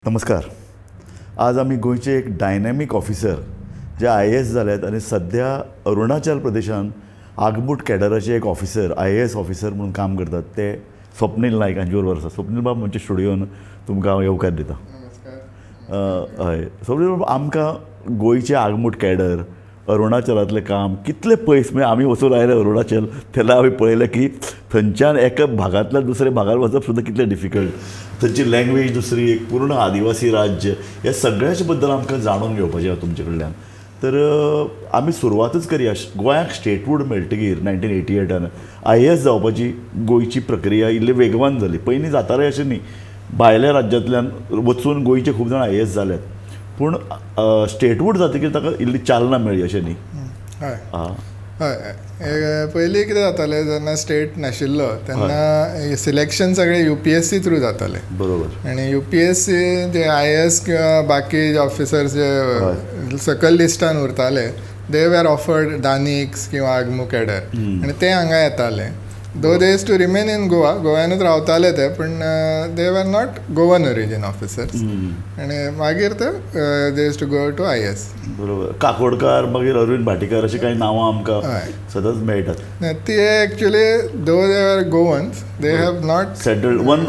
नमस्कार. आज आमी गोंयचे एक डायनॅमीक ऑफिसर जे आयएएस जाल्यात आनी सद्या अरुणाचल प्रदेशान आगमूट कॅडराचे एक ऑफिसर, आयएएस ऑफिसर म्हणून काम करतात, ते स्वप्नील नायक हांचे बरोबर आसा. स्वप्नील बाब, आमच्या स्टुडियोन तुमकां हांव येवकार दिता. नमस्कार. हय स्वप्नील बाब, आमकां गोंयचे आगमूट कॅडर, अरुणाचलांतलें काम कितलें पयस, म्हणजे आमी वचून आयले अरुणाचल तेन्ना आमी पळयलें की थंयच्यान एका भागांतल्यान दुसऱ्या भागार वचप सुद्दां कितलें डिफिकल्ट. थंयची लँग्वेज दुसरी, एक पूर्ण आदिवासी राज्य. ह्या सगळ्याच्या बद्दल आमकां जाणून घेवपाचें आसा तुमचे कडल्यान. तर आमी सुरवातच करया. गोंयाक स्टेटहूड मेळटकीर 1988न आयएएस जावपाची गोंयची प्रक्रिया इल्ली वेगवान जाली. पयलीं जातालें अशें न्ही, भायल्या राज्यांतल्यान वचून गोंयचे खूब जाण आयएएस जाल्यात, पूण स्टेटहूड जातकीर ताका इल्ली चालना मेळ्ळी, अशें न्ही? हय. आं. हय, पयलीं कितें जातालें, जेन्ना स्टेट नाशिल्लो तेन्ना सिलेक्शन सगळें यूपीएससी थ्रू जातालें. आनी यूपीएससी जे आयएएस किंवा बाकी ऑफिसर्स जे सकयल लिस्टान उरताले, they were offered दानिक्स किंवा आगमू कॅडर आनी ते हांगा येताले. Though they used to remain in Goa, गोव्यानूच रावताले ते, पूण they were not Goan origin officers. आनी मागीर ते they used to go to IAS. बरोबर. काकोडकार, मागीर अरविंद भाटीकार, अशीं कांय नांवां आमकां सदांच मेळटात. ती actually, though they are Goans, they have not settled. One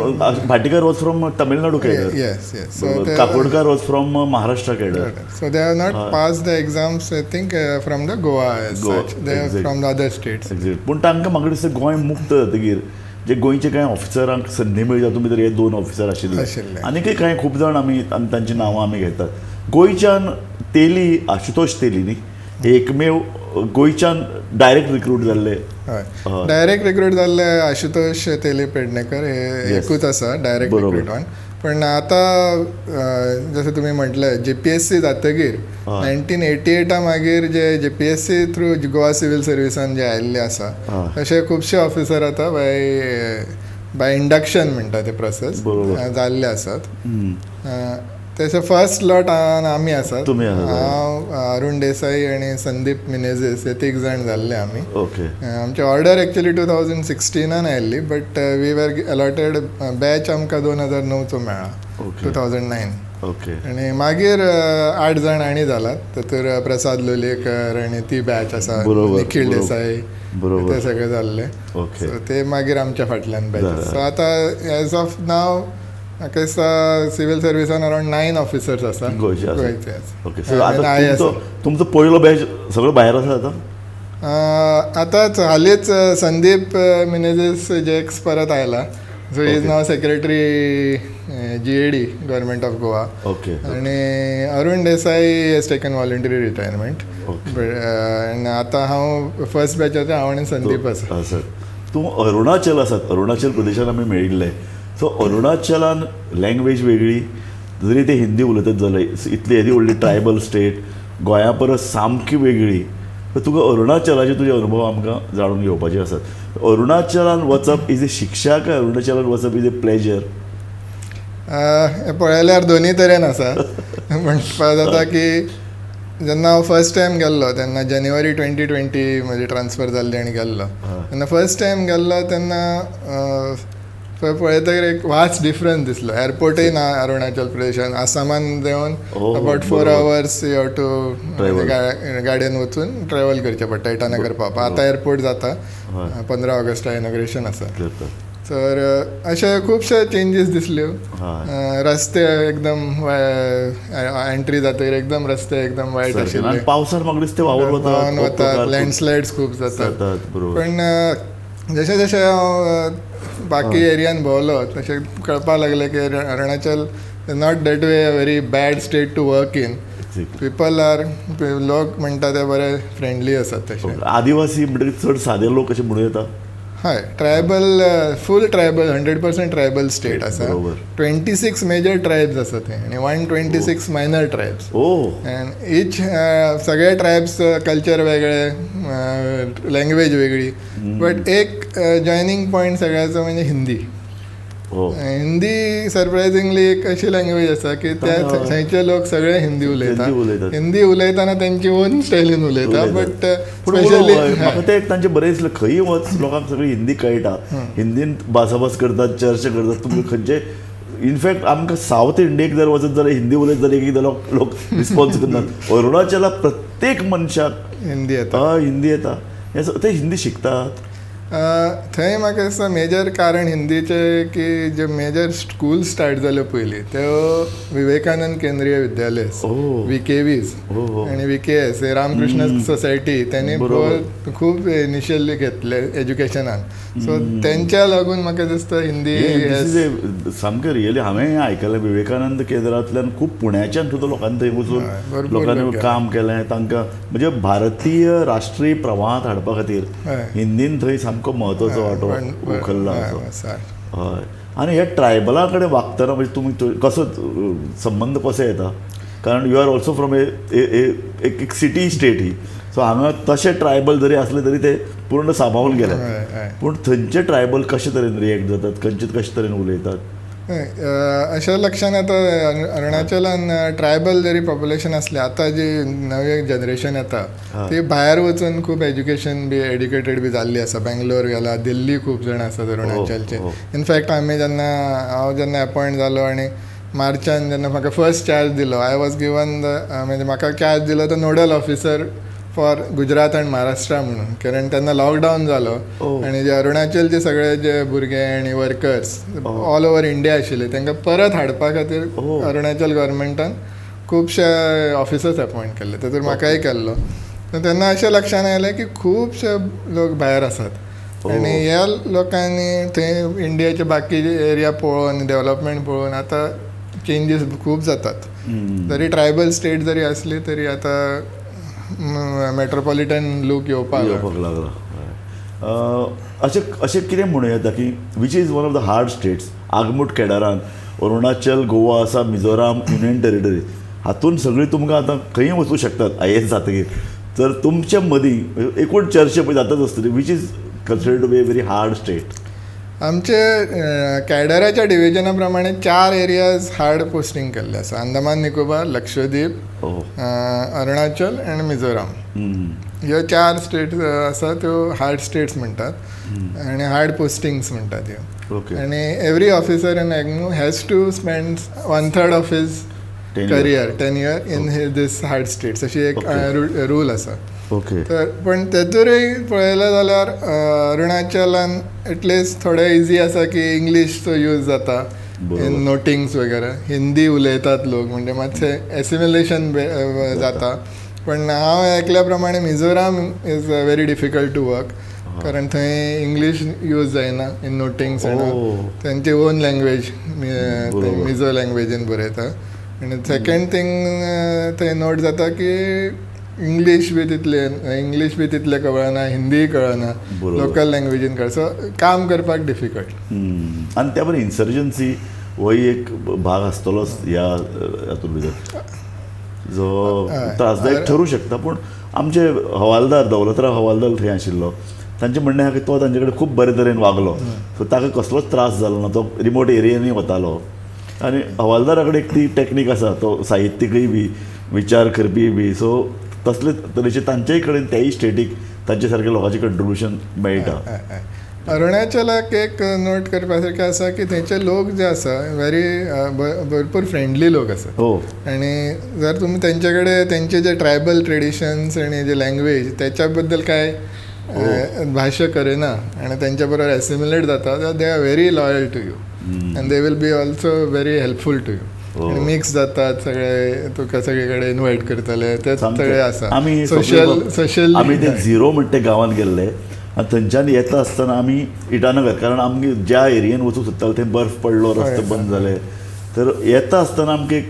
Bhatikar was from Tamil Nadu cadre. Yes, so Kakodkar was from Maharashtra cadre. So they have not passed the exams, I think, from the Goa as Goa, such. They are from the other states. Exact. पूण तांकां म्हाका दिसता गोंय मुक्त जातकीर जे गोंयचे कांय ऑफिसरांक संदी मेळ्ळी, तातूंत भितर हे दोन ऑफिसर आशिल्ले. आशिल्ले. आनीकय कांय खूब जाण आमी तांची नांवां आमी घेतात. गोंयच्यान तेली, आशुतोष तेली न्ही, हे एकमेव गोंयच्यान डायरेक्ट रिक्रूट जाल्ले. हय, डायरेक्ट रिक्रूट जाल्ले आशुतोष तेली पेडणेकर हे एकूच आसा डायरेक्ट रिक्रूट. पण आतां जशें तुमी म्हटलें, जीपीएससी जातकीर 1988 मागीर जे जीपीएससी थ्रू गोवा सिवील सर्विसान जे आयिल्ले आसा, तशे खुबशे ऑफिसर आतां बाय बाय इंडक्शन म्हणटा ते प्रोसेस जाल्ले आसात. तशें फर्स्ट लॉट आमी आसात. तुमी आसात. हांव, अरुण देसाई आनी संदीप मिनेझीस हे तीग जाण जाल्ले आमी. आमची ऑर्डर एक्चुअली 2016नान आयिल्ली, but we were allotted batch आमकां 2009चो मेळ्ळा, 2009. आनी मागीर आठ जाण आनी जालात. तातूंत प्रसाद लोलयेकर आनी ती बॅच आसा, निखील देसाई, ते सगळे जाल्ले. सो ते मागीर आमच्या फाटल्यान बॅच. सो आतां एज ऑफ नाव म्हाका दिसता सिवील सर्विसान अरावंड नायन ऑफिसर्स आसा. गोंयचे आसा. गोंयचे आसा. ओके, सो आनी आतां IAS. तुमचो पयलो बॅच सगळो भायर आसा आतां? आतांच हालींच संदीप मिनेझीस जॅक्स परत आयला. So he's now secretary GAD, Government of Goa. आनी Arun Desai has taken voluntary retirement. आनी आतां हांव फर्स्ट बॅचाचे, हांव आनी संदीप आसा. आसा. तूं अरुणाचल आसात, अरुणाचल प्रदेशान आमी मेळिल्ले. सो अरुणाचलान लँग्वेज वेगळी, जरी ते हिंदी उलयतात जाल्यार इतली येदी व्हडली ट्रायबल स्टेट, गोंया परस सामकी वेगळी. तर तुका अरुणाचलाचे तुजे अनुभव आमकां जाणून घेवपाचे आसात. अरुणाचलान वचप is a शिक्षा काय अरुणाचलान वचप is a pleasure? हें पळयल्यार दोनूय तरेन आसा. म्हणपा जाता की जेन्ना हांव फर्स्ट टायम गेल्लो तेन्ना जानेवारी 2020 म्हजी ट्रान्सफर जाल्ली आनी गेल्लो तेन्ना, फर्स्ट टायम गेल्लो तेन्ना पळयतकीर एक वास्ट डिफरन्स दिसलो. एअरपोर्टूय ना अरुणाचल प्रदेशान. आसामान देंवन about 4 hours you have to Travel. गाडयेन वचून ट्रॅवल करचें पडटा इटानगर पावपाक. आतां एअरपोर्ट जाता, 15 ऑगस्टा इनॉग्रेशन आसा. तर अशे खुबशे चेंजीस दिसल्यो. रस्ते एकदम, एंट्री जातकीर एकदम रस्ते एकदम वायट सारकें. आनी आशिल्ले. पावसार म्हाका दिसता वावर वता. व्हांवन वतात, लँडस्लायड्स खूब जातात. जातात, बरोबर. पण जशें जशें हांव बाकी एरियान भोंवलो तशें कळपाक लागलें की Arunachal not that way a very bad state to work in. People are, लोक म्हणटा ते बरे फ्रेंडली आसात तशे. आदिवासी म्हणटकीर चड सादे लोक अशें म्हणूं येता. हय, tribal, full tribal, 100% tribal state आसा. 26 मेजर ट्रायब्स आसा थंय आनी 126 minor tribes. And each सगळे ट्रायब्स कल्चर वेगळे, लँग्वेज वेगळी, बट एक जॉयनींग पॉयंट सगळ्याचो म्हणजे हिंदी. हिंदी सरप्रायझिंगली एक अशी लँग्वेज आसा की त्या थंयचे लोक सगळे हिंदी उलयता. हिंदी उलयतात. हिंदी उलयतना तेंची ओन स्टायलीन उलयता. उलयतात. बट पूण स्पेशली उलोवप, म्हाका तें एक तांचें बरें दिसलें. खंयी वच, लोकांक सगळी हिंदी कळटा, हिंदीन भासाभास करतात, चर्चा करतात. तुमकां खंयचे इनफॅक्ट आमकां सावथ इंडियेक जर वचत जाल्यार हिंदी उलयत जाल्यार एक एकदां लोक रिस्पॉन्स करनात. अरुणाचला प्रत्येक मनशाक हिंदी येता. हय, हिंदी येता. हें ते हिंदी शिकतात. थंय म्हाका दिसता मेजर कारण हिंदीचें की जे मेजर स्कूल स्टार्ट जाल्यो पयलीं त्यो विवेकानंद केंद्रीय विद्यालय, VKVs आनी VKS, Ramakrishna society, त्यांनी खूब इनिशियली घेतले एज्युकेशनान. सो तेंच्या लागून म्हाका दिसता हिंदी सामकें रियली. हांवें हें आयकलें, विवेकानंद केंद्रांतल्यान खूब पुण्याच्यान सुद्दां लोकांनी थंय वचून लोकांनी काम केलें. तांकां म्हणजे भारतीय राष्ट्रीय प्रवाहांत हाडपा खातीर हिंदीन थंय सामको म्हत्वाचो वांटो उखल्ला. हय. आनी हे ट्रायबला कडेन वागतना म्हणजे तुमी कसो संबंद कसो येता? कारण you are also from a एक सिटी स्टेट ही, सो हांगा तशे ट्रायबल जरी आसले तरी ते पूर्ण सांबाळून गेले, पूण थंयचे ट्रायबल कशे तरेन रिएक्ट जातात, खंयचे कशे तरेन उलयतात? अशें लक्षान आतां अरुणाचलान ट्रायबल जरी पॉप्युलेशन आसलें, आतां जी नवी जनरेशन येता ती भायर वचून खूब एज्युकेशन बी एड्युकेटेड बी जाल्ली आसा. बेंगलोर गेला, दिल्ली खूब जाण आसात अरुणाचलचे. इनफॅक्ट आमी जेन्ना हांव जेन्ना अपॉयंट जालो आनी मार्चान जेन्ना म्हाका फर्स्ट चार्ज दिलो, I was given the म्हणजे म्हाका चार्ज दिलो तो nodal officer for Gujarat and Maharashtra म्हणून, कारण तेन्ना लॉकडावन जालो आनी जे अरुणाचलचे सगळे जे भुरगे आनी वर्कर्स ऑल ओवर इंडिया आशिल्ले तांकां परत हाडपा खातीर अरुणाचल गव्हर्मेंटान खुबशे ऑफिसर्स अपॉयंट केल्ले, तातूंत म्हाकाय केल्लो. तेन्ना अशें लक्षान आयलें की खुबशे लोक भायर आसात आनी ह्या लोकांनी थंय इंडियाचे बाकी एरिया पळोवन डेव्हलपमेंट पळोवन आतां चेंजीस खूब जातात. जरी ट्रायबल स्टेट जरी आसली तरी आतां मेट्रोपॉलिटन लूक येवपाक लागला. अशें अशें कितें म्हणूं येता की which is one of the hard states? आगमूट केडरान Arunachal, Goa आसा, मिझोराम, युनियन टेरिटरी, हातून सगळीं तुमकां आतां खंय वचूं शकतात IAS जातकीर. तर तुमचे मदीं एकूण चर्चा पळय जाताच आसतली, which is considered to be a very hard state? आमचे कॅडराच्या डिविजना प्रमाणे 4 एरियाज हार्ड पोस्टिंग केल्ले आसा. अंदमान निकोबार, लक्षद्वीप, अरुणाचल आनी मिझोराम. ह्यो 4 स्टेट्स आसा त्यो हार्ड स्टेट्स म्हणटात आनी हार्ड पोस्टिंग्स म्हणटात ह्यो. आनी every officer in AGMU has to spend 1/3 of his career 10 year in this hard states, अशी एक रूल आसा. तर पण तेतूरय पळयलें जाल्यार अरुणाचलान एटलिस्ट थोडें इजी आसा की इंग्लीशचो यूज जाता इन नोटिंग्स वगैरे, हिंदी उलयतात लोक, म्हणजे मातशें एसिमिलेशन जाता. पण हांव ऐकल्या प्रमाणे Mizoram is very difficult to work, कारण थंय इंग्लीश यूज जायना इन नोटिंग्स, तांची ओन लँग्वेज मिझो लँग्वेजीन बरयता. आनी सेकेंड थींग थंय नोट जाता की इंग्लीश बी तितले कळना, हिंदीय कळना, लोकल लँग्वेजीन कळ, सो काम करपाक डिफिकल्ट. आनी त्या बरोबर इन्सर्जन्सी होय एक भाग आसतलोच ह्या हातूंत भितर, जो त्रासदायक ठरू शकता. पूण आमचे हवालदार दौलतराव हवालदार थंय आशिल्लो, तांचें म्हणणें आहा की तो तांचे कडेन खूब बरे तरेन वागलो, सो ताका कसलोच त्रास जालो ना, तो रिमोट एरियांनी वतालो. आनी हवालदारा कडेन एक ती टॅक्नीक आसा, तो साहित्यीकय बी विचार करपी बी, सो तसले तरेचे तांचेय कडेन त्याय स्टेटीक तांचे सारके लोकांचें कंट्रिब्युशन मेळटा. अरुणाचलाक एक नोट करपा सारकें आसा की थंयचे लोक जे आसा व्हेरी भरपूर फ्रेंडली लोक आसा. आनी जर तुमी तेंचे कडेन तेंचे जे ट्रायबल ट्रेडिशन्स आनी जे लँग्वेज तेच्या बद्दल कांय भाश्य करिना आनी तेंच्या बरोबर एसिमिलेट जाता, जाल्यार they are very loyal to you and they will be also very helpful to you. आनी मिक्स जातात सगळे, तुका सगळे कडेन इनवायट करतले, ते सगळे आसा. आमी सोशल सोशल आमी ते झिरो म्हणटा ते गांवांत गेल्ले आनी थंयच्यान येता आसतना आमी इटानगर, कारण आमगे ज्या एरियेन वचूंक सोदताले थंय बर्फ पडलो, रस्ते बंद जाले, तर येता आसतना आमकां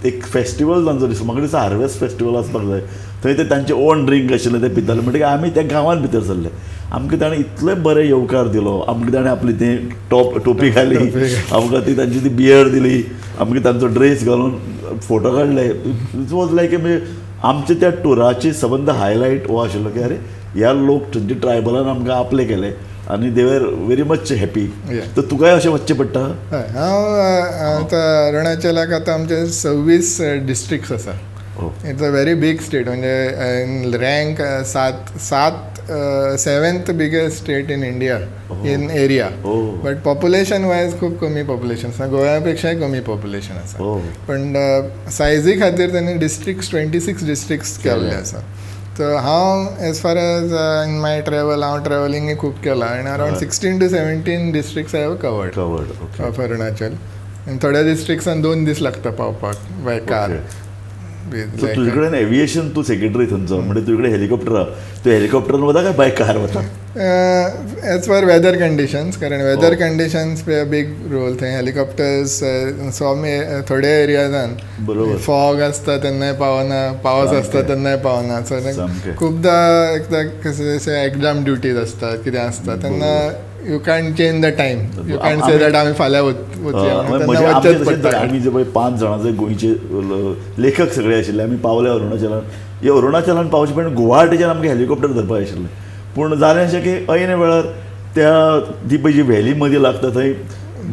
एक फेस्टिवल तांचो दिसलो, म्हाका दिसता हार्वेस्ट फेस्टिवल आसपाक जाय, थंय ते तांचे ओन ड्रिंक आशिल्लें ते पिताले. म्हणटकीर आमी त्या गांवांत भितर सरले, आमकां ताणें इतले बरें येवकार दिलो, आमकां ताणें आपली ती टोपी घाली, आमकां ती तांची ती बियर दिली, आमकां तांचो ड्रेस घालून फोटो काडले. It was लायक म्हणजे आमच्या त्या टुराची सबंद हायलायट हो आशिल्लो की अरे ह्या लोक थंयचे ट्रायबलान आमकां आपले केले आनी they were very much happy. तर तुकाय अशें वचचें पडटा? हय, हांव आतां अरुणाचलाक आतां आमचे 26 डिस्ट्रिक्ट्स आसा. It's a very big state, म्हणजे rank 7 7th biggest state in India in area, but population wise खूब कमी पॉप्युलेशन आसा, गोव्या पेक्षाय कमी पॉप्युलेशन आसा. पण सायजी खातीर तांणी डिस्ट्रिक्ट्स 26 डिस्ट्रिक्ट्स केल्ले आसा. सो हांव as far as in my travel, हांव ट्रॅवलिंगूय खूब केलां आनी around 16 to 17 districts I have covered of Arunachal. आनी थोड्या डिस्ट्रिक्ट्सान 2 दीस लागता पावपाक बाय कार. तुजे कडेन एविएशन तूं सेक्रेटरी थंयचो, म्हणजे तुजे कडेन हेलिकॉप्टर आहा, तूं हेलिकॉप्टरान वता काय बाय कार वता? एज पर वेदर कंडिशन्स, कारण weather conditions play a big role. थंय हेलिकॉप्टर्स थोड्या एरियाजान फॉग आसता तेन्नाय पावना, पावस आसता तेन्नाय पावना. सो खुबदां एकदां कशें एग्जाम ड्युटीज आसता, कितें आसता तेन्ना you can't change the time, you can't say that आमी फाल्यां वचया. आमी जे पळय 5 जाणां जे गोंयचे लेखक सगळे आशिल्ले, आमी पावले अरुणाचलान. हे अरुणाचलान पावचे पण गुवाहाटीच्यान आमकां हेलिकॉप्टर धरपाक आशिल्लें. पूण जालें अशें की ऐन वेळार त्या ती पळय जी व्हॅली मदीं लागता थंय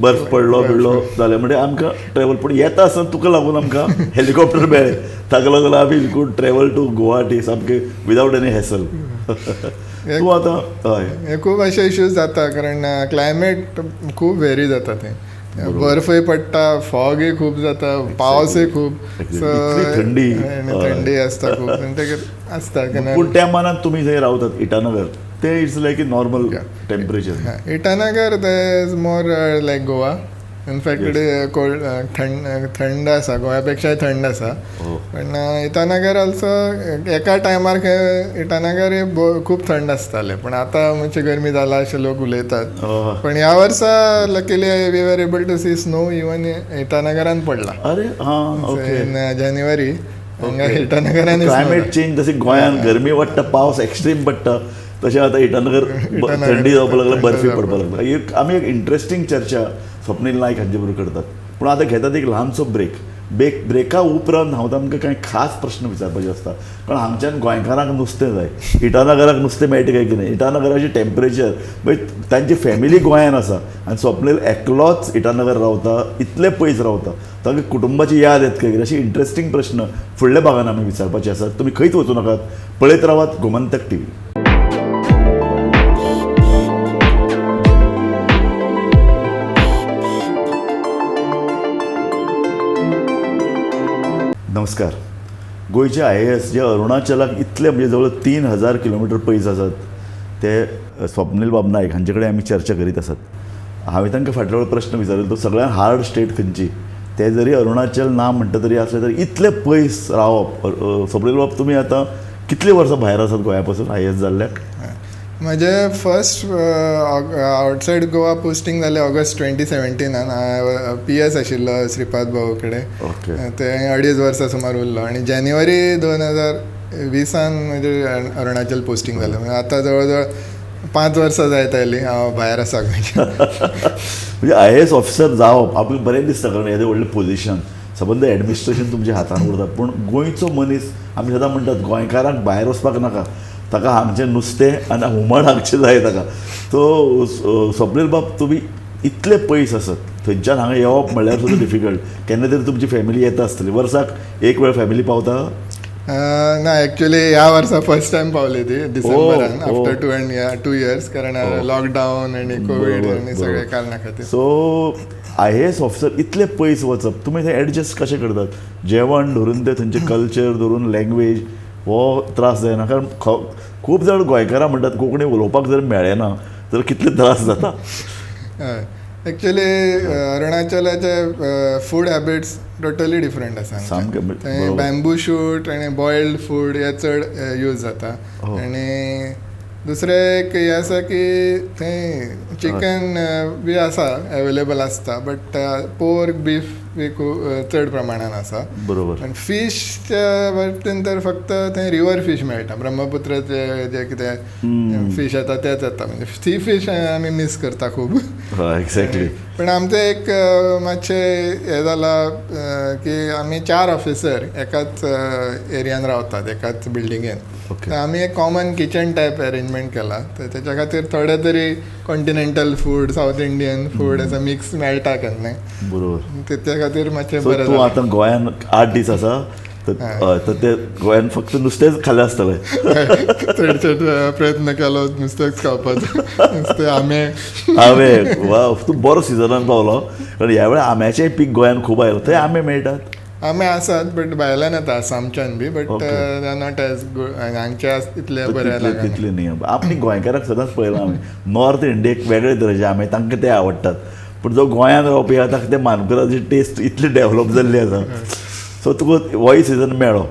बर्फ पडलो बिडलो जालें, म्हणजे आमकां ट्रॅवल. पूण येता आसतना तुका लागून आमकां हेलिकॉप्टर मेळ्ळें, ताका लागून आमी could travel to Guwahati सामकें विदावट एनी हॅसल. तूं आतां हय खूब अशे इश्यूज जाता, कारण क्लायमेट खूब वेरी जाता. थंय बर्फय पडटा, फॉगय खूब जाता, पावसय खूब, थंडी थंडी आसता खूब आसता. पूण त्या मानान तुमी जंय रावतात इटानगर, ते it's like a normal temperature. Itanagar is more like Goa, in fact cold, थंड आसा, गोव्या पेक्षाय थंड आसा. पण इटानगर ऑल्सो एका टायमार खंय इटानगर खूब थंड आसतालें, पण आतां मातशें गरमी जाला अशें लोक उलयतात. पण ह्या वर्सा luckily we were able to see snow even इटानगरान पडला. अरे हां, इन जानेवारी हांगा इटानगरान क्लायमेट चेंज, जशें गोंयांत गरमी वाडटा, पावस एक्स्ट्रीम पडटा, तशें आतां इटानगर थंडी जावपाक लागला, बर्फी पडपाक लागला. एक आमी एक इंट्रस्टींग चर्चा स्वप्नील नायक हांचे बरोबर करतात. पूण आतां घेतात एक ल्हानसो ब्रेक. ब्रेका उपरांत हांव तांकां कांय खास प्रश्न विचारपाचे आसता, कारण हांगच्यान गोंयकारांक नुस्तें जाय, इटानगराक नुस्तें मेळटा काय कितें, इटानगराचें टेम्परेचर, मागीर तांची फॅमिली गोंयान आसा आनी स्वप्नील एकलोच इटानगर रावता, इतले पयस रावता, तांकां कुटुंबाची याद येता काय कितें, अशे इंट्रस्टींग प्रश्न फुडल्या भागान आमी विचारपाचे आसात. तुमी खंयच वचूं नाकात, पळयत रावात गोमंतक टीव्ही. नमस्कार. गोंयचे IAS जे अरुणाचलाक इतले म्हणजे जवळ 3000 किलोमिटर पयस आसात ते स्वप्नील बाब नायक हांचे कडेन आमी चर्चा करीत आसात. हांवें तांकां फाटल्या वेळार प्रश्न विचारलो, तो सगळ्यांत हार्ड स्टेट खंयची, ते जरी अरुणाचल ना म्हणटा तरी आसलें तरी इतले पयस रावप. स्वप्नील बाब, तुमी आतां कितलीं वर्सां भायर आसात गोंया पासून IAS जाल्ल्याक? म्हजें फर्स्ट आउटसायड गोवा पोस्टींग जालें ऑगस्ट 2017 हांव PS आशिल्लो श्रीपाद भाऊ कडेन, ते 2.5 वर्सां सुमार उरलो आनी जानेवारी 2020 म्हजें अरुणाचल पोस्टींग जालें. म्हणजे आतां जवळ जवळ 5 वर्सां जायत आयलीं हांव भायर आसा गोंयच्या. म्हणजे IAS officer जावप आपल्याक बरें दिसता, कारण येदें व्हडलें पोजिशन, सबंद एडमिनिस्ट्रेशन तुमच्या हातान उरता. पूण गोंयचो मनीस, आमी सदां म्हणटात गोंयकारांक भायर वचपाक नाका, ताका हांगचें नुस्तें आनी हुमण हांगचें जाय ताका. सो स्वप्नील बाब, तुमी इतले पयस आसत, थंयच्यान हांगा येवप म्हणल्यार सुद्दां डिफिकल्ट. केन्ना तरी तुमची फॅमिली येता आसतली, वर्साक एक वेळ फॅमिली पावता? ना, एक्चुअली ह्या वर्सा फर्स्ट टायम पावली ती डिसेंबरान, आफ्टर 2 years, कारण लॉकडावन आनी कोवीड आनी सगळे कारणा खातीर. सो IAS officer इतले पयस वचप, तुमी थंय एडजस्ट कशें करतात? जेवण धरून ते थंयचें कल्चर धरून लँग्वेज, हो त्रास जायना? कारण खूब जाण गोंयकारां म्हणटात कोंकणी उलोवपाक जर मेळ्ळें ना तर कितले त्रास जाता. एक्चुअली अरुणाचलाचे फूड हॅबिट्स टोटली डिफरंट आसा. थंय बॅम्बू शूट आनी बॉयल्ड फूड हे चड यूज जाता. आनी दुसरें एक हें आसा की थंय चिकन बी आसा, अवेलेबल आसता, बट पोर्क बीफ बी खूब चड प्रमाणान आसा. बरोबर. आनी फिशच्या बाबतीन तर फक्त थंय रिवर फीश मेळटा, ब्रह्मपुत्राचे जे कितें फीश येता तेच येता. म्हणजे सी फीश आमी मीस करता खूब. एक्झॅक्टली. पण आमचें एक मातशें हें जालां की आमी 4 ऑफिसर एकाच एरियान रावतात, एकाच बिल्डिंगेन. आमी एक कॉमन किचन टायप अरेंजमेंट केला, तर तेच्या खातीर थोडे तरी continental food, south Indian food असं मिक्स मेळटा केन्नाय. बरोबर. तेच्या खातीर मातशें बरें. तूं आतां गोंयान 8 दीस आसा, तर ते गोंयान फक्त नुस्तेंच खाल्लें आसतलें. चडशे प्रयत्न केलो नुस्तेंच खावपाचो, नुस्तें, आंबे. आंबे, वा, तूं बरो सिजनान पावलो, कारण ह्या वेळार आंब्याचें पीक गोंयान खूब आयलां. थंय आंबे मेळटात? आंबे आसात, बट भायल्यान येता आसामच्यान बी, but not as good, हांगचे इतले बरे लागना. तितले न्ही. आपली गोंयकाराक सदांच पळयलां आमी, नॉर्थ इंडियेक वेगळे तरेचे आंबे, तांकां ते आवडटात, पूण जो गोंयांत रावपी आहा ताका ते मानकुराची टेस्ट इतली डेवलप जाल्ली आसा. सो तुका होय सिजन मेळ्ळो.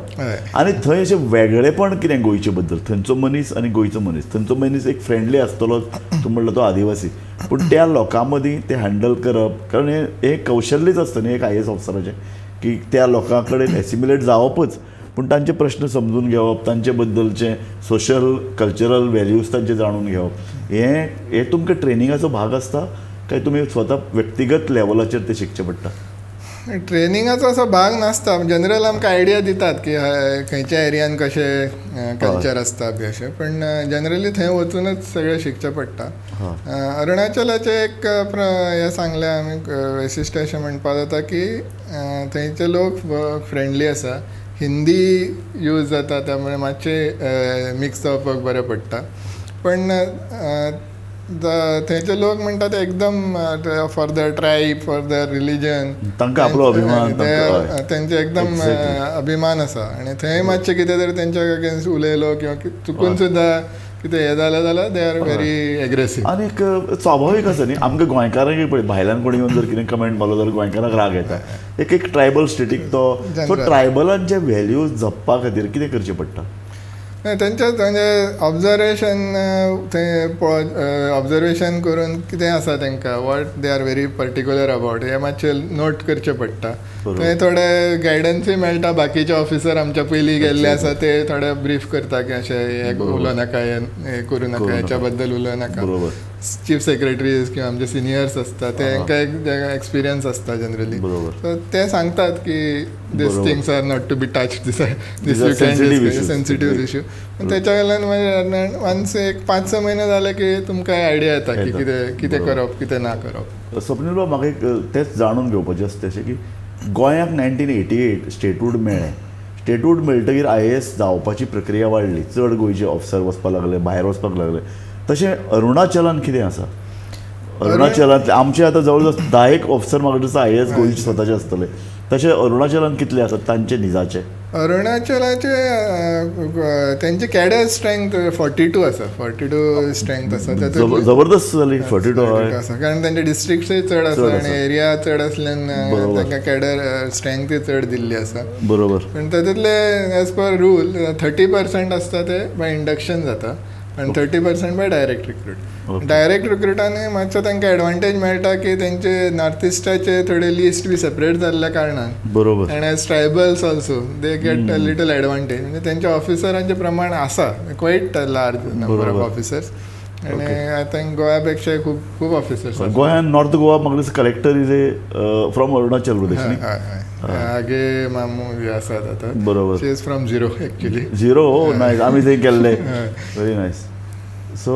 आनी थंय अशें वेगळेपण कितें गोंयचे बद्दल, थंयचो मनीस आनी गोंयचो मनीस, थंयचो मनीस एक फ्रेंडली आसतलो, तूं म्हणलो तो आदिवासी, पूण त्या लोकां मदीं ते हँडल करप, कारण हें कौशल्यच आसता न्ही एक आयएएस ऑफिसराचें, की त्या लोकां कडेन एसिमिलेट जावपच, पूण तांचे प्रश्न समजून घेवप, तांचे बद्दलचे सोशल कल्चरल व्हॅल्यूज तांचे जाणून घेवप, हें तुमकां ट्रेनिंगाचो भाग आसता काय तुमी स्वता व्यक्तिगत लेवलाचेर तें शिकचें पडटा? ट्रेनिंगाचो असो भाग नासता. जनरल आमकां आयडिया दितात की खंयच्या एरियान कशें कल्चर आसता बी अशें, पण जनरली थंय वचूनच सगळें शिकचें पडटा. अरुणाचलाचें एक हें सांगलें आमी, वैशिश्ट अशें म्हणपाक जाता की थंयचे लोक फ्रेंडली आसा, हिंदी यूज जाता, त्यामुळे मातशें मिक्स जावपाक बरें पडटा. पण थंयचे लोक म्हणटा ते एकदम for the tribe, for the religion, तांकां आपलो अभिमान, तेंचे एकदम अभिमान आसा. आनी थंय मातशें कितें तरी तेंच्या अगेन्स्ट उलयलो किंवा चुकून सुद्दां कितें हें जालें जाल्यार they are very aggressive. आनी एक स्वाभावीक आसा न्ही, आमकां गोंयकारांक पळय, भायल्यान कोणी येवन जर कितें कमेंट मारलो जाल्यार गोंयकारांक राग येता. एक एक ट्रायबल स्टेटीक तो, सो ट्रायबलांचे व्हॅल्यूज जपपा खातीर कितें करचें पडटा? तेंच्याच म्हणजे ऑब्जर्वेशन, थंय पळोवन ऑब्जर्वेशन करून कितें आसा तांकां, what they are very particular about, हें मातशें नोट करचें पडटा. थंय थोडे गायडन्सूय मेळटा, बाकीचे ऑफिसर आमच्या पयलीं गेल्ले आसा ते थोडे ब्रीफ करता की अशें हें उलोवं नाका, हें करूं नाका, हेच्या बद्दल उलोवं नाका. चीफ सेक्रेटरीज किंवा आमचे सिनियर्स आसता तेंकां एक एक्सपिरियन्स आसता जनरली, सो ते सांगतात की these things are not to be touch, this this you can, sensitive issue. पूण तेच्या वयल्यान मागीर वन्स एक 5-6 म्हयने जाले की तुमकां आयडिया येता की कितें कितें करप, कितें ना करप. स्वप्नील बाब, म्हाका एक तेंच जाणून घेवपाचें आसता अशें की गोंयाक 1988 स्टेटहूड मेळ्ळें. स्टेटहूड मेळटकीर आयएएस जावपाची प्रक्रिया वाडली, चड गोंयचे ऑफिसर वचपाक लागले, भायर वचपाक लागले. तशें अरुणाचलान कितें आसा? अरुणाचलांतले आमचे आतां जवळ जवळ 10 ऑफिसर म्हाका दिसता आयएएस गोंयचे स्वताचे आसतले, तशें अरुणाचलान कितले आसात तांचे निजाचे? अरुणाचलाचे तेंचे कॅडर स्ट्रेंथ 42 आसा, 42 स्ट्रेंथ आसा. जबरदस्त जाली 42 आसा, कारण तेंचे डिस्ट्रिक्टूय चड आसा आनी एरिया चड आसल्यान तांकां कॅडर स्ट्रेंथूय चड दिल्ली आसा. बरोबर. पूण तातूंतले एज पर रूल 30% आसता ते बाय इंडक्शन जाता आनी 30% बाय डायरेक्ट रिक्रूट. डायरेक्ट रिक्रुटान मातसो तांकां एडवांटेज मेळटा की तेंचे नॉर्थ इस्टाचे थोडे लिस्ट बी सेपरेट जाल्ल्या कारणान. बरोबर. आनी as tribals also they get a little advantage, म्हणजे तेंच्या ऑफिसरांचें प्रमाण आसा quite a large number of officers. आनी I think गोव्या पेक्षा खूब खूब ऑफिसर्स. गोंयान नॉर्थ गोवा म्हाका दिसता collector is a from Arunachal Pradesh न्ही? हय हय, आगे मामू जे आसात आतां. बरोबर. She is from Ziro actually. Ziro, nice, आमी थंय गेल्ले. Very nice. सो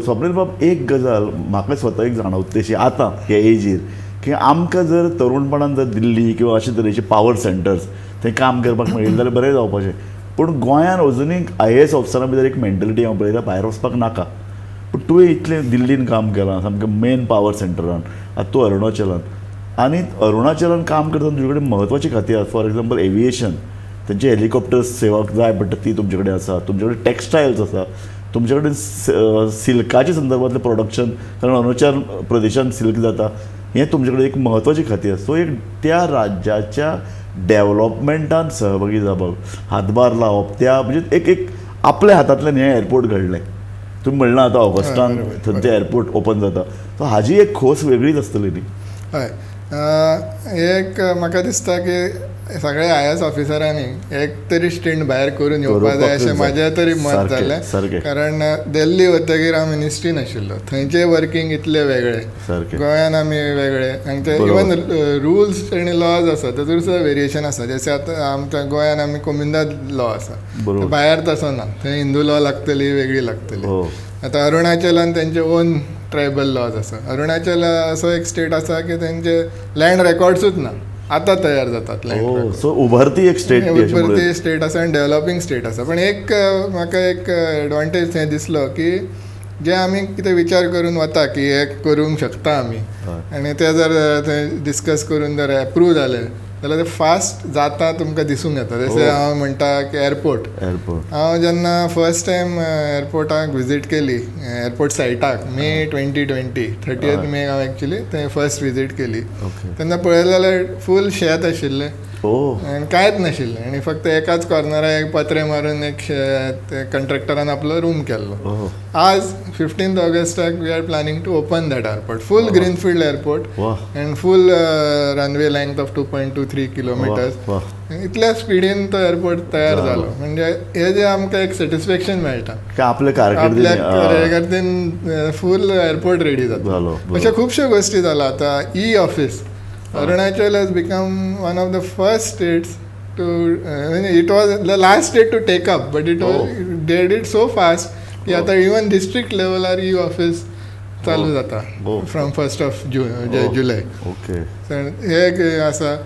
स्वप्नील बाब, एक गजाल म्हाका स्वता एक जाणवता तशी आतां हे एजीर की आमकां जर तरुणपणान जर दिल्ली किंवा अशे तरेचे पावर सेंटर्स थंय काम करपाक मेळिल्लें जाल्यार बरें जावपाचें. पूण गोंयान अजुनूय आयएएस ऑफिसरां भितर एक मेंटलिटी हांव पळयता, भायर वचपाक नाका. पूण तुवें इतलें दिल्लीन काम केलां, सामकें मेन पावर सेंटरान, आतां तूं अरुणाचलान, आनी अरुणाचलान काम करतना तुजे कडेन म्हत्वाची खातीं आसा. फॉर एग्जाम्पल एविएशन, तेंचे हेलिकॉप्टर्स सेवा जाय पडटा ती तुमचे कडेन आसा, तुमचे कडेन टॅक्सटायल्स आसा, तुमचे कडेन सिल्काच्या संदर्भातलें प्रोडक्शन, कारण अरुणाचल प्रदेशान सिल्क जाता, हें तुमचे कडेन एक म्हत्वाची खातीं आसा. सो एक त्या राज्याच्या डेवलपमेंटान सहभागी जावप, हातभार लावप, त्या म्हणजे एक एक आपल्या हातांतल्यान हें एअरपोर्ट घडलें. तुमी म्हणलां आतां ऑगस्टान थंयचें एअरपोर्ट ओपन जाता, सो हाजी एक खोस वेगळीच आसतली न्ही? हय, एक म्हाका दिसता की सगळ्या आयएएस ऑफिसरांनी एक तरी स्टिंट भायर करून येवपा जाय अशें म्हाजें तरी मत जालें. कारण दिल्ली वतगीर हांव मिनिस्ट्रीन आशिल्लो, थंयचे वर्किंग इतले वेगळे, गोंयान आमी वेगळे, हांगचे इवन रुल्स आनी लॉज आसा तातूंत सुद्दां वेरिएशन आसा. जशें आतां आमच्या गोंयान आमी कोमिंदाद लॉ आसा, भायर तसो ना, थंय हिंदू लॉ लागतली, वेगळी लागतली. आतां अरुणाचलान तेंचे ओन ट्रायबल लॉज आसा. अरुणाचल असो एक स्टेट आसा की तेंचे लँड रेकॉर्ड्सूच ना. आतां तयार जातात लँड. सो उभरती एक स्टेट, उभरती स्टेट आसा आनी डेव्हलपींग स्टेट आसा. पण एक म्हाका एक एडवांटेज थंय दिसलो की जे आमी कितें विचार करून वता की हे करूंक शकता आमी आनी ते जर थंय डिस्कस करून जर एप्रूव जाले जाल्यार ते फास्ट जाता, तुमकां दिसूंक येता. जशें हांव म्हणटा की एअरपोर्ट, हांव जेन्ना फर्स्ट टायम एअरपोर्टाक विजीट केली, एअरपोर्ट सायटाक, मे 2020, 30 मे हांव एक्चुली थंय फर्स्ट विजीट केली, तेन्ना पळयलें जाल्यार फूल शेत आशिल्लें आनी कांयच नाशिल्लें आनी फक्त एकाच कॉर्नराक एक पत्रे मारून एक कंट्रॅक्टरान आपलो रूम केल्लो. आज 15 ऑगस्टाक we are planning to open that airport, full greenfield airport and full runway length of 2.23 kilometres. इतल्या स्पिडीन तो एअरपोर्ट तयार जालो. म्हणजे हे जे आमकां एक सॅटिस्फॅक्शन मेळटा आपल्या कारकिर्दीन फूल एअरपोर्ट रेडी जाता. अशा खुबश्यो गोश्टी जाला. आतां e office, Arunachal has become one of the first states to, it was the last state to take up, but it they did so fast की आतां इवन डिस्ट्रिक्ट लेवलार ई ऑफीस चालू जाता फ्रॉम 1 जुलय. ओके, हे एक आसा.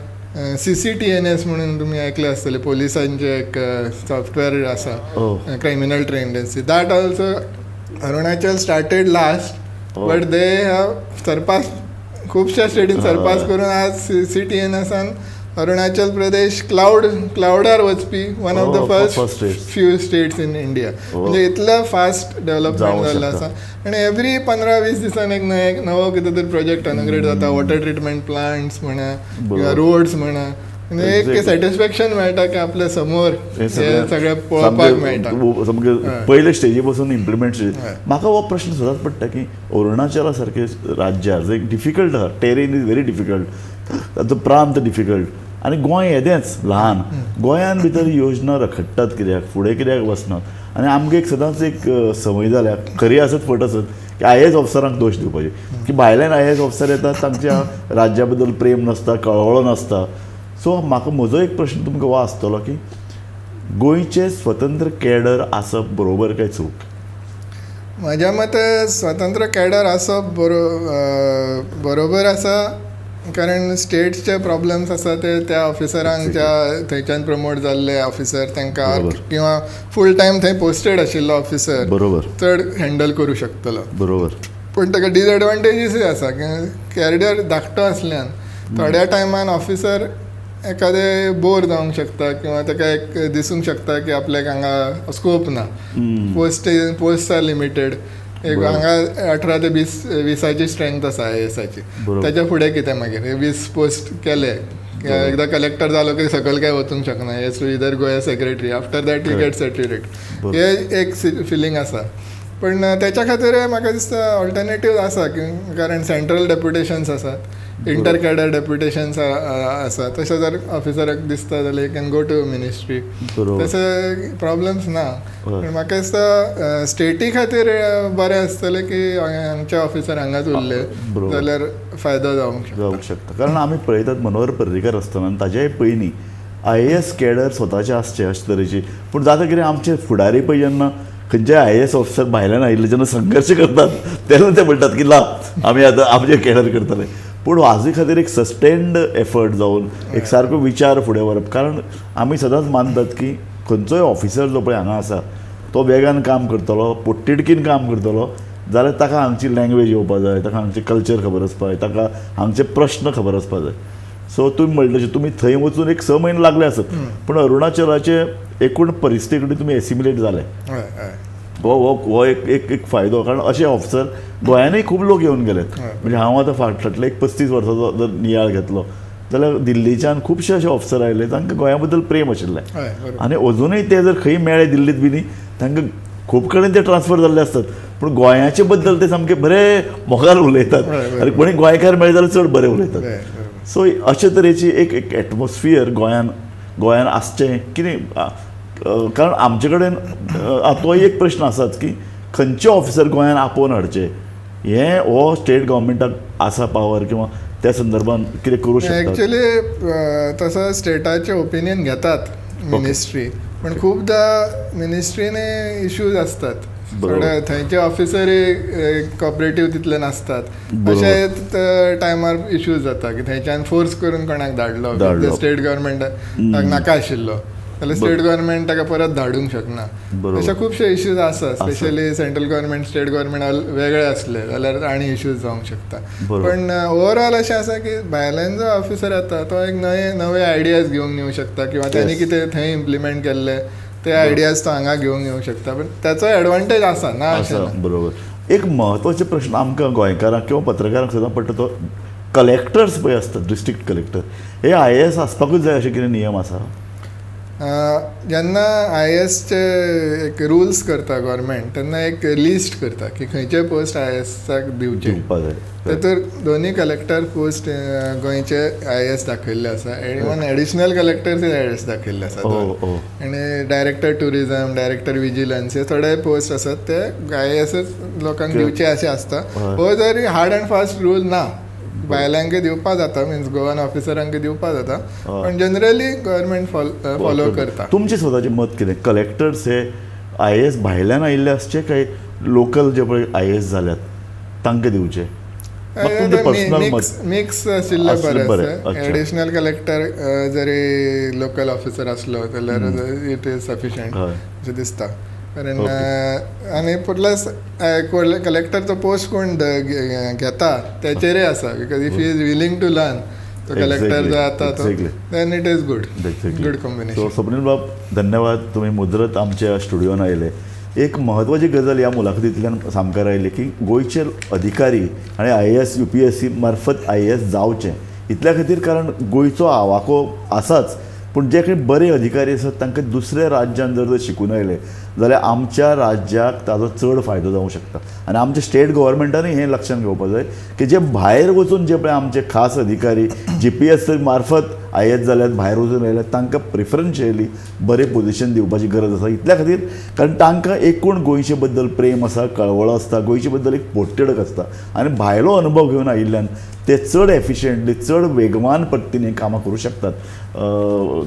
CCTNS म्हणून तुमी आयकलें आसतलें, पोलिसांचें एक सॉफ्टवेअर आसा, criminal trained, that also Arunachal started last, but they have surpass, खुबश्या स्टेटीन सरपास करून आज CCTNSान अरुणाचल प्रदेश क्लावडार वचपी one of the first few states in India. म्हणजे इतलें फास्ट डेव्हलपमेंट जाल्लें आसा आनी एवरी 15-20 दिसान एक नवो कितें तरी प्रोजेक्ट इनॉग्रेट जाता, वॉटर ट्रिटमेंट प्लांट्स म्हणा किंवा रोड्स म्हणा. एक सॅटिस्फॅक्शन मेळटा की आपल्या समोर हे सगळें पळोवपाक मेळटा, सामकें पयले स्टेजी पासून इम्प्लिमेंट. म्हाका हो प्रश्न सदांच पडटा की अरुणाचला सारके राज्यार जंय डिफिकल्ट आसा, टेरेन is very difficult, ताचो प्रांत डिफिकल्ट, आनी गोंय येदेंच ल्हान, गोंयान भितर योजना रखडटात कित्याक, फुडें कित्याक वचनात? आनी आमकां एक सदांच एक संवय जाल्या, खरी आसत फट आसत, की IAS ऑफिसरांक दोश दिवपाची, की भायल्यान IAS officer येतात, तांच्या राज्या बद्दल प्रेम नासता, कळवळो नासता. सो म्हाका म्हजो एक प्रश्न तुमकां हो आसतलो की गोंयचे स्वतंत्र कॅडर आसप बरोबर काय चूक? म्हज्या मते स्वतंत्र कॅडर आसप बरोबर आसा, कारण स्टेट्सचे प्रॉब्लम्स आसा ते त्या ऑफिसरांक, ज्या थंयच्यान प्रमोट जाल्ले ऑफिसर तांकां किंवा फूल टायम थंय पोस्टेड आशिल्लो ऑफिसर बरोबर चड हँडल करूं शकतलो. बरोबर. पूण ताका डिसएडवांटेजीसूय आसा की कॅडर धाकटो आसल्यान थोड्या टायमान ऑफिसर एखादे बोर जावंक शकता किंवा ताका एक दिसूंक शकता की आपल्याक हांगा स्कोप ना, पोस्ट are limited. एक हांगा 18 ते 20 स्ट्रेंथ आसा IASाची, ताच्या फुडें कितें मागीर 20 पोस्ट केले, एकदां कलेक्टर जालो की सकयल काय वचूंक शकना, has to either go as secretary, after that you get saturated, हे एक फिलींग आसा. पण त्याच्या खातीर म्हाका दिसता ऑल्टरनेटीव आसा की कारण सेंट्रल डेप्युटेशन्स आसात, इंटर कॅडर डेप्युटेशन्स आसा, तशें जर ऑफिसराक दिसता जाल्यार you can go to ministry, तशें प्रॉब्लम्स ना. पूण म्हाका दिसता स्टेटी खातीर बरें आसतलें की आमचे ऑफिसर हांगाच उरले जाल्यार फायदो जावंक शकता. कारण आमी पळयतात मनोहर पर्रीकर आसतना आनी ताच्याय पयलीं IAS cadre स्वताचे आसचे अशे तरेची, पूण जाता कितें आमचे फुडारी पळय जेन्ना खंयच्याय IAS officer भायल्यान आयिल्ले जेन्ना संघर्श करतात तेन्ना ते म्हणटात की ना आमी आतां आमचे कॅडर करतले. पूण हाजे खातीर एक सस्टेन्ड एफर्ट जावन एक सारको विचार फुडें व्हरप, कारण आमी सदांच मानतात की खंयचोय ऑफिसर जो पळय हांगा आसा तो वेगान काम करतलो, पोटतिडकीन काम करतलो जाल्यार ताका हांगची लँग्वेज येवपा जाय, ताका हांगचें कल्चर खबर आसपा जाय, ताका हांगचे प्रश्न खबर आसपा जाय. सो तुमी म्हणले तशें तुमी थंय वचून एक 6 म्हयने लागले आसत, पूण अरुणाचलाचे एकूण परिस्थिती कडेन तुमी एसिमिलेट जाले, हो हो एक एक एक फायदो. कारण अशे ऑफिसर गोंयानूय खूब लोक येवन गेलेत. म्हणजे हांव आतां फाटले एक 35 वर्साचो जर नियाळ घेतलो जाल्यार दिल्लीच्यान खुबशे अशे ऑफिसर आयले तांकां गोंया बद्दल प्रेम आशिल्लें आनी अजुनूय ते जर खंय मेळ्ळे दिल्लीत बी न्ही तांकां खूब कडेन ते ट्रान्सफर जाल्ले आसतात, पूण गोंयाचे बद्दल ते सामके बरे मोगान उलयतात आनी कोणी गोंयकार मेळ्ळे जाल्यार चड बरे उलयतात. सो अशे तरेची एक एक एटमॉस्फियर गोंयान गोंयान आसचें कितें, कारण आमचे कडेन तोय एक प्रश्न आसाच की खंयचे ऑफिसर गोंयान आपोवन हाडचे, हें हो स्टेट गव्हर्मेंटाक आसा पावर किंवा त्या संदर्भात कितें करूं शकता? एक्चुअली तसो स्टेटाचें ओपिनियन घेतात मिनिस्ट्री, पण खुबदां मिनिस्ट्रीने इश्यूज आसतात. थोडे थंयचे ऑफिसरूय कॉपरेटीव तितले नासतात. अशे टायमार इश्यूज जाता की थंयच्यान फोर्स करून कोणाक धाडलो, स्टेट गव्हर्मेंट नाका आशिल्लो जाल्यार स्टेट गव्हर्मेंट ताका परत धाडूंक शकना. अशे खुबशे इश्यूज आसा. Specially central government, state government वेगळे आसले जाल्यार आनी इश्यूज जावंक शकता. पण ओवरऑल अशें आसा की भायल्यान जो ऑफिसर येता तो एक नवे नवे आयडियाज घेवन येवंक शकता किंवा तांणी कितें थंय इम्प्लिमेंट केल्ले ते आयडियाज तो हांगा घेवन येवंक शकता. पण ताचो एडवांटेज आसा ना अशें. बरोबर. एक म्हत्वाचो प्रश्न आमकां गोंयकारांक किंवा पत्रकारांक सुद्दां पडटा तो कलेक्टर्स पळय आसतात, डिस्ट्रिक्ट कलेक्टर, हे IAS आसपाकूच जाय अशें कितें नियम आसा? जेन्ना IASचे एक रुल्स करता गव्हर्मेंट तेन्ना एक लिस्ट करता की खंयचे पोस्ट IASाक दिवचे. तातूंत दोनूय कलेक्टर पोस्ट गोंयचे IAS दाखयल्ले आसा, इवन एडिशनल कलेक्टर्स IAS दाखयल्ले आसा, आनी डायरेक्टर ट्युरिजम, डायरेक्टर विजिलन्स हे थोडे पोस्ट आसात ते IAS लोकांक दिवचे अशें आसता. हो जरी हार्ड अँड फास्ट रूल ना, बायलांक दिवपा जाता, मिन्स गोवन ऑफिसरांक दिवपा जाता, पण जनरली गव्हर्मेंट फॉलो करता. तुमचें स्वताचें मत कितें, कलेक्टर्स हे IAS भायल्यान आयिल्ले आसचे काय लोकल जे पळय IAS जाल्यात तांकां दिवचे? मिक्स आशिल्लें बरें. एडिशनल कलेक्टर जरी लोकल ऑफिसर आसलो जाल्यार it is sufficient अशें दिसता. कारण आनी प्लस कलेक्टरचो पोस्ट कोण घेता तेचेरय आसा, because if he is willing to learn तो कलेक्टर जो आता तो then it is good, good combination. So Swapnil बाब धन्यवाद, तुमी मुजरत आमच्या स्टुडियोन आयले. एक म्हत्वाची गजाल ह्या मुलाखतींतल्यान सामकार आयली की गोंयचे अधिकारी आनी IAS UPSC मार्फत IAS जावचें इतल्या खातीर, कारण गोंयचो आवाको आसाच, पूण जे काही बरे अधिकारी आसात तांकां दुसऱ्या राज्यान जर शिकून आयले जाल्यार आमच्या राज्याक ताजो चड फायदो जावंक शकता. आनी आमच्या स्टेट गव्हर्मेंटानूय हें लक्षांत घेवपाक जाय की जे भायर वचून जे पळय आमचे खास अधिकारी GPSC मार्फत IAS जाल्यार भायर वचून आयल्यार तांकां प्रिफरन्शियली बरें पोजिशन दिवपाची गरज आसा. इतल्या खातीर कारण तांकां एकूण गोंयचे बद्दल प्रेम आसा, कळवळो आसता, गोंयचे बद्दल एक पोटतिडक आसता आनी भायलो अनुभव घेवन आयिल्ल्यान ते चड एफिशियंटली, चड वेगवान पद्दतीन हें कामां करूं शकतात.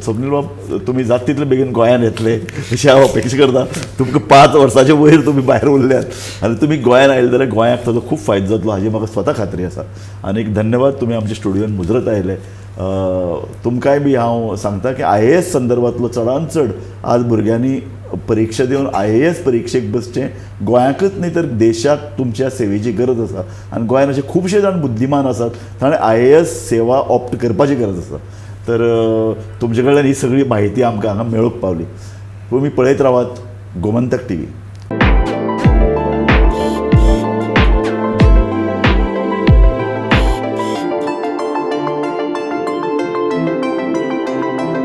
स्वप्नील बाब, तुमी जाता तितले बेगीन गोंयांत येतले अशें हांव अपेक्षा करता. तुमकां 5 वर्सांचे वयर तुमी भायर उरल्यात आनी तुमी गोंयांत आयले जाल्यार गोंयाक ताजो खूब फायदो जातलो हाजी म्हाका स्वता खात्री आसा. आनी एक धन्यवाद, तुमी आमच्या स्टुडियोन मुजरत आयले. तुमकांय बी हांव सांगता की IAS संदर्भांतलो चडान चड आज भुरग्यांनी परिक्षा दिवन IAS परिक्षेक बसचें, गोंयाकच न्ही तर देशाक तुमच्या सेवेची गरज आसा. आनी गोंयांत अशे खुबशे जाण बुद्धिमान आसात, ताणें IAS सेवा ऑप्ट करपाची गरज आसा. तर तुमचे कडल्यान ही सगळी म्हायती आमकां हांगा मेळूंक पावली. तुमी पळयत रावात गोमंतक TV.